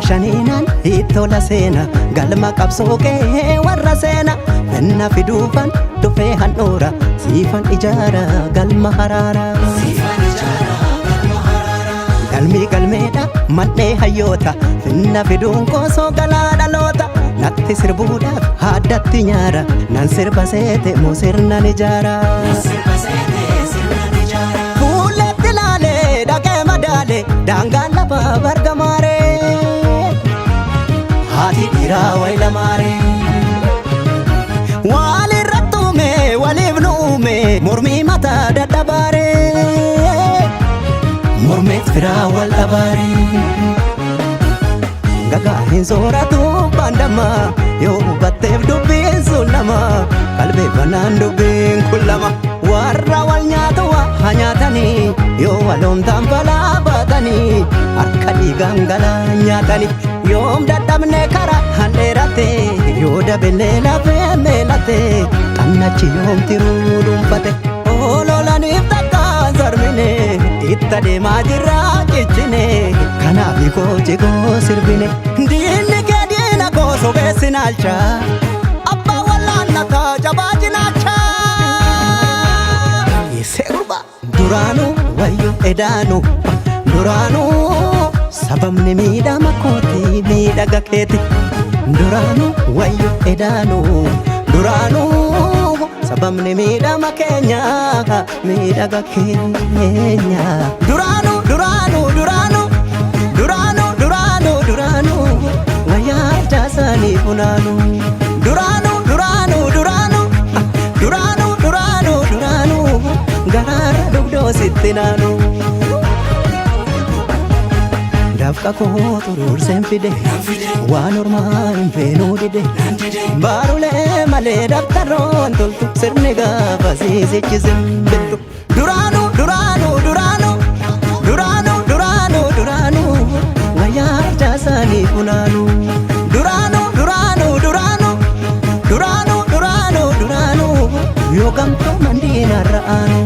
Shaniinaan ittola seena galma qabsoo qe'ee warra seena finna fiduufan dhufee handhuura siifan ijaara galma haraara. Galmii galmeedha mandhee hayyoota finna fiduun koosoo galaa dhaloota natti sirbuudhaaf haddatti nyaara nan sirba seete moo sirnan ijaara. Fuulletti laalee dhaqee madaale daangaan lafaa bargamaaree haati dhiiraa wayi lamaaree. Walirratti uume waliif nu uume mormii mataa dadhabaaree mormeet firaa wal dhabaaree. Gagaa hin sooratu baandama yoo hubatteef dubbiin sun lama qalbeeffannaan dubbiin kun lama warra wal nyaatu waa nyaatanii yoo waloomtaan balaa baatanii harka dhiigaan galaa nyaatanii yoom dadhabne karaa handheerate yoo dabellee lafee meelate xannachi yoom tiruu dhuunfate ololaniif takkaan sarmine itti adeemaa jirra cichine kanaaf koo cigoo sirbine diinni kee diina koo sobeessi naalcha abbaa wallaannataa jabaa cinaacha. Sirba duraanuu wayyo edaanu duraanuu sababni miidhama kooti miidhaga keeti duraanuu wayyo edaanu duraanuu sababni miidhama keenya miidhaga keenya duraanuu duraanuu duraanuu duraanuu duraanuu duraanuu wayyaa jaasanii funaanu duraanuu duraanuu duraanuu duraanuu duraanuu duraanuu garaara dugdoo sitti naanu. Dafqa koo xuruurseen fide waan ormaa hin feenuu dide baarulee malee daftaroon toltu sirni gaafa siisichi simbirtu. Duraanuu duraanuu duraanuu duraanuu duraanuu duraanuu wayyaa jaasanii funaanu. Duraanuu duraanuu duraanuu duraanuu duraanuu duraanuu yoo gamtoo mandiinarra aanu.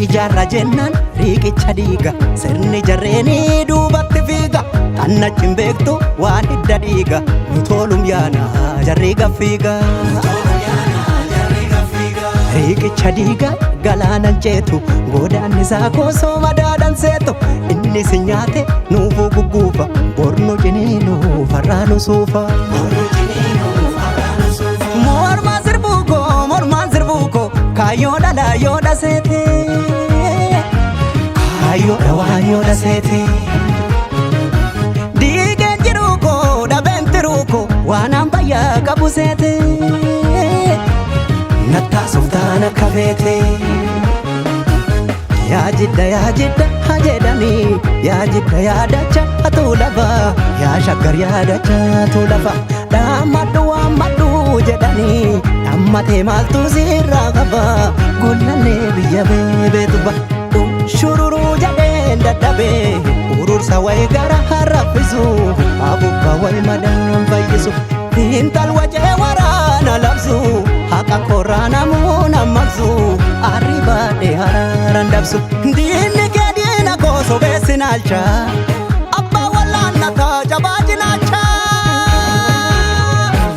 Ijaarra jennaan riiqicha dhiiga sirni jarreenii duubatti fiiga xannachi hin beektu waan hidda dhiiga nu tolum yaana jarri gaffiiga. Riiqicha dhiiga galaanan ceetu godaanni isaa koosoo madaadhan seetu inni si nyaate nuufuu gugguufa bornu ciniinu farraanu suufa. Mormaan sirbuu koo mormaan sirbuu koo kaayyoo dhala yoo dhaseete kaayyoo dhawaa yoo dhaseete. Diigeen jiruu koo dhabeen tiruu koo waan an fayyaa qabu seete nattaa softaan akka feete. Yaa jidda yaa jidda haa jedhanii yaa jidda yaa dacha atuu lafa yaa shaggar yaa dacha atuu lafa dhaammadhu waammadhu jedhanii dhaammatee maaltu sirraa qaba gollallee biyya beebeetu ba shururuu jedheen dadhabee urursa wayi gara harraffisu abubba wayi madaan fayyisu intal wacee waraana labsu haqa korraa namuu nammaqsu arri baadhee haraaran dabsu diinni kee diina koo sobeessi naalcha abbaa wallaannataa jabaa cinaacha.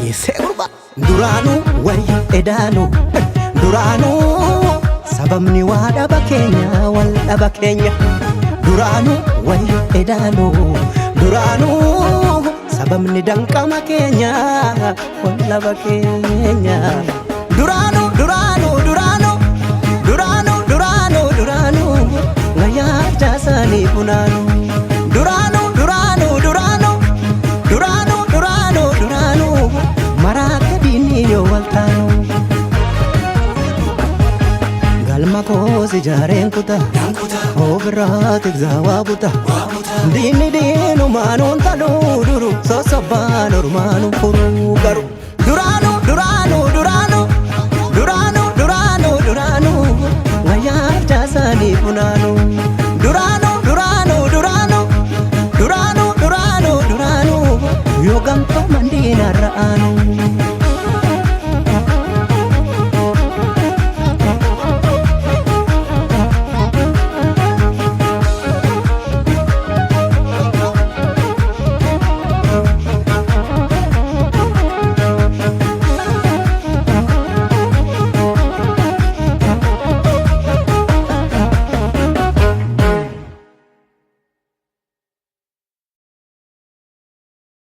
Yeesee gurba duraanuu wayyo edaanu duraanuu sababni waa dhaba keenya wal dhaba keenya duraanuu wayyo edaanu duraanuu sababni danqama keenya wal dhaba keenya duraanuu duraanuu duraanuu duraanuu duraanuu duraanuu wayyaa jaasanii funaanu duraanuu duraanuu duraanuu duraanuu duraanuu duraanuu maraate diinni yoo wal taanu. Galma koos ijaareen kuta ofirraa tiksaa waa buta diinni diinumaan taluu duru sossobaan ormaan furuu garu duraanuu duraanuu duraanuu duraanuu duraanuu duraanuu wayyaa jaasanii funaanu duraanuu duraanuu duraanuu. danda'anu.